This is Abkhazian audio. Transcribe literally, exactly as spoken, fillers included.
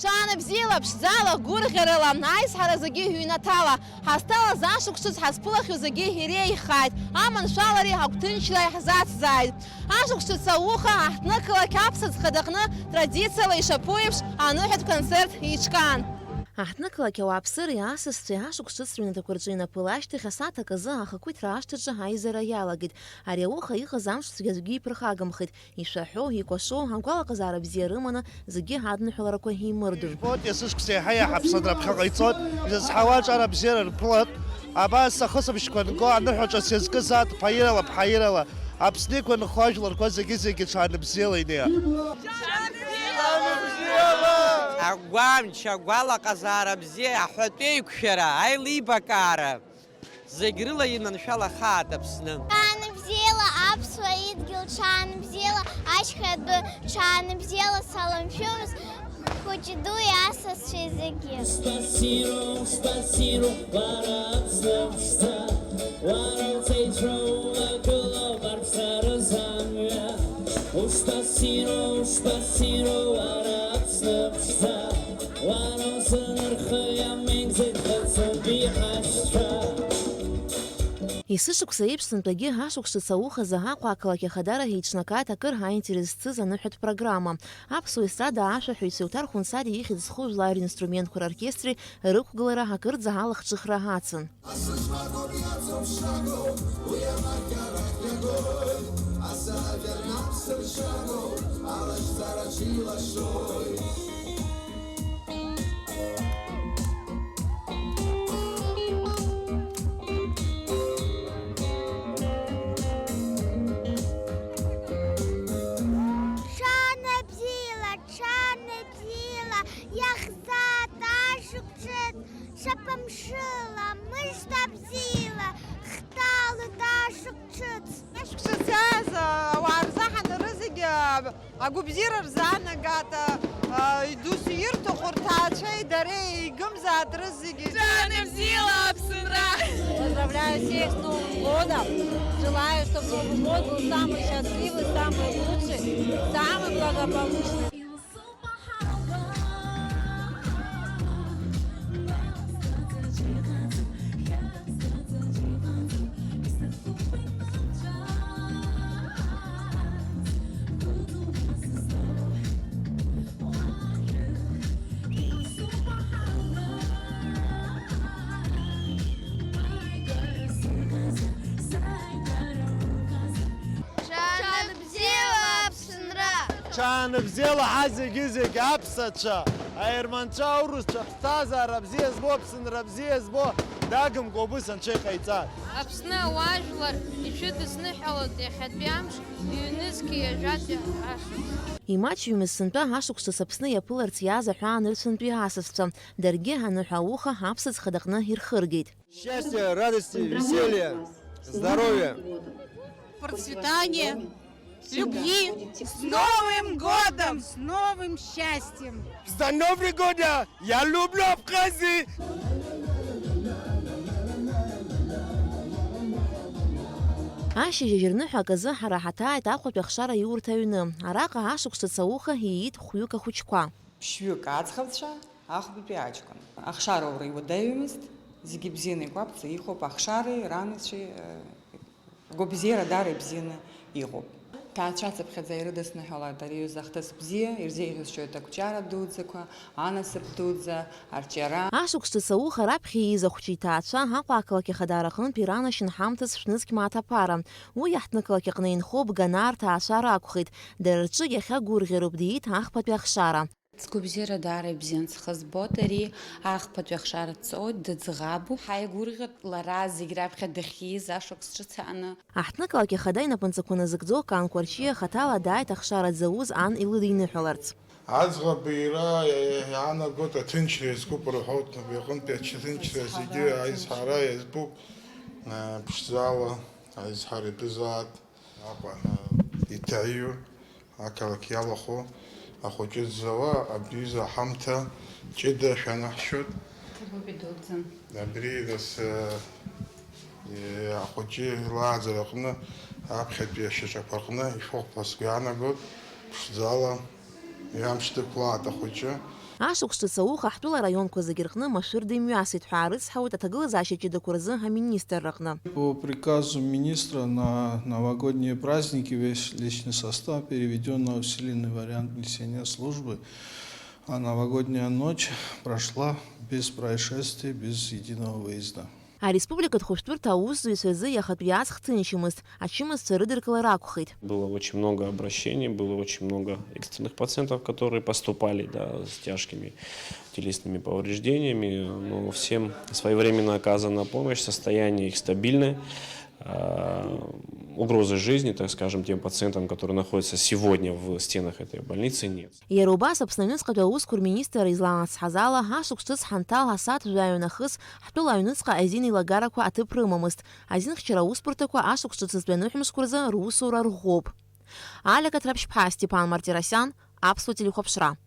Ҽаанбзиала, ԥшӡала, гәырӷьарала, аизҳара зегьы ҩнаҭала, ҳазҭалаз ашықәс ҿыц ҳазԥылахьоу зегьы иреиӷьхааит, аманшәалареи ҳагәҭынчреи ҳзацзааит. Ашықәс ҿыц ауха аҳҭнықалақь аԥсаӡ хадаҟны традициала ишаԥу еиԥш аныҳәатә концерт еиҿкаан. Аҳҭнықалақь ауааԥсыреи асасцәеи ашықәс ҿыц рыҩнаҭақәа рҿы инапыла ашьҭахь асааҭ аказы ахақәиҭра ашҭаҿы аизара иалагеит. Ари ауха иҟаз амш цәгьаӡәгьы иԥырхагамхеит. Ишәаҳәо, икәашо, агәалаҟазаара бзиа рыманы зегьы адныҳәаларақәа еимырдон. Ижәбоит, есышықәса еиҳа-еиҳа Аԥсынра аԥхьаҟа ицоит, изызҳауа аҿар абзиара рԥылартә, абас ахысыбжьқәа нго аныҳәаҿа сеизкыз аҭ ԥаирала, ԥҳаирала, Аԥсны иқәынхо ажәларқәа зегьы-зегьы ҽаанбзиала инеи. Агәамч, агәалаҟазаара бзиа, аҳәатәеиқәшәара, аилибакаара. Зегь рыла иманшәалахааит Аԥсны. Ҽаанбзиала аԥсуа идгьыл, ҽаанбзиала ашьха адәы, ҽаанбзиала салам шәымз, хәыҷ-дуи асасцәеи зегьы. Спасибо, спасибо, уара Аԥсны ԥшӡа, уара уҵеицәа улагылоуп арԥсараз амҩа. Успасибо, успасибо, уара Аԥсны ԥшӡа. Уара узын рхы иамеигӡеит хыцынтәи ҳашьцәа. Есышықәса еиԥш сынтәагьы ашықәс ҿыц аухазы Аҟәа ақалақь ахадара еиҿнакааит акыр ҳаинтерес зцыз аныҳәатә программа. Аԥсуа естрада ашәаҳәаҩцәеи Уҭар Хәынсариа ихьӡ зху жәлар ринструментқәа роркестри рықәгылара акырӡа алахҿыхра ацын. Асыӡбагоуп иаҵоуп шагоу, уи амаркьарахь иагоит, асааҭ иарнаԥсыр шагоу, алашьцараҿы илашоит. Ҽаанбзиала, ҽаанбзиала, иахьӡааит ашықәс ҿыц, шьапамшыла, мыжда бзиала, хҭалоит ашықәс ҿыц. Ашықәс ҿыц иааз, ауаа рзаҳаны рызегьы, агәабзиара рзаанагеит, идус ирҭаху рҭаацәеи дареи еигымзааит рызегьы. Ҽаанбзиала Аԥсынра! Поздравляю всех с Новым годом! Желаю, чтобы Новый год был самый счастливый, самый лучший, самый благополучный. Ҽаанбзиала, Аԥсынра! Ҽаанбзиала, ҳа зегьы-зегь аԥсацәа, аерманцәа, аурысцәа, ҳԥсҭазаара бзиа збо, Аԥсынра бзиа збо, дагымкәа убыс Анцәа иҟаиҵааит! Аԥсны ауаажәлар ишәыдысныҳәалоит иахьатәи амш, ҩнызқьи ҩажәатәи ашықәс. Имаҷҩымызт сынтәа ашықәс ҿыц Аԥсны иаԥыларц иааз аҳәаанырцәынтәи асасцәа, даргьы аныҳәа ауха аԥсаӡ хадаҟны ирхыргеит. Счастья, радости, веселья, здоровья. Процветания, любви. С Новым годом! С новым счастьем! За Новый года! Я люблю Абхазию! Ашьыжь ажьырныҳәа аказы ҳара ҳаҭааит Аҟәатәи ахшара иурҭ аҩны. Араҟа ашықәс ҿыц ауха иит хәҩык ахәыҷқәа. Ԥшьҩык аӡӷабцәа, ахәбатәи аҷкәын. Ахшара аура иуадаҩымызт, зегьы бзианы икәаԥӡа иҟоуп, ахшареи ранацәеи, э, гәабзиара даара ибзианы иҟоуп. Ҭаацәацыԥхьаӡа ирыдысныҳәалоит ари аҩыза ахҭыс бзиа, ирзеиӷьасшьоит ақәҿиара дуӡӡақәа, анасыԥ дуӡӡа, арҿиара. Ашықәс ҿыц ауха раԥхьа ииз ахәҷы иҭаацәа Аҟәа ақалақь ахадара аҟынтә иранашьан ҳамҭас шәнызқь мааҭ аԥара. Уи аҳҭнықалақь аҟны инхо Бганаа рҭаацәа ракәхеит. Дара рҿы иахьа гәырӷьароуп, диит ахԥатәи ахшара. Сгәабзиара даара ибзиан, схы збоит ари, ахԥатәи ахшара дҵоит, дыӡӷабуп. Ҳаигәырӷьоит лара зегь раԥхьа дахьиз ашықәс ҿыц ааны. Аҳҭнықалақь ахада инапынҵақәа назыгӡо Кан Қәарчиа хаҭала дааит ахшара дзауз ан илыдиныҳәаларц. Аӡӷаб иира иаанагоит аҭынчра иазкуп рҳәоит, нап иҟынтәи аҭынчра зегьы аизҳара иазкуп, ԥшӡала аизҳара итәызаат. Аҟәа иҭаҩу, ақалақь иалахәу ахәыҷы дзауа абри аҩыза аҳамҭа ҷыда шәанаҳшьоит. Ҭабуп идуӡӡан. Абри нас, э, э, ахәыҷы илааӡара аҟны, аԥхьатәи ашьаҿақәа рҟны ишәыхәԥо сгәы иаанагоит, ԥшӡала, ҩамш дықәлааит ахәыҷы. Ашықәс ҿыц ауха ҳтәыла араионқәа зегьы рҟны машәырда имҩасит ҳәа аарыцҳауеит аҭагылазаашьа ҷыдақәа рзы аминистрра аҟны. По приказу министра на новогодние праздники весь личный состав переведён на усиленный вариант несения службы, а новогодняя ночь прошла без происшествий, без единого выезда. Ареспубликатә хәышәтәырҭа аусзуҩцәа рзы иахатәи аҵх ҭынчымызт, ачымазцәа рыдыркылара акәхеит. Было очень много обращений, было очень много экстренных пациентов, которые поступали, да, с тяжкими телесными повреждениями, но всем своевременно оказана помощь, состояние их стабильное. А, угрозы жизни, так скажем, тем пациентам, которые находятся сегодня в стенах этой больницы, нет. Иара убас Аԥсны аҩныҵҟатәи аусқәа рминистр излаацҳаз ала, ашықәс ҿыц ҳанҭал асааҭ жәаҩа нахыс ҳтәыла аҩныҵҟа азин еилагарақәа аҭыԥ рымамызт. Азинхьчара аусбарҭақәа ашықәс ҿыцызтәи аныҳәамзқәа рзы русура рӷәӷәоуп. Алиа Каҭраԥшьԥҳа, Степан Мартиросиан, Аԥсуа телехәаԥшра.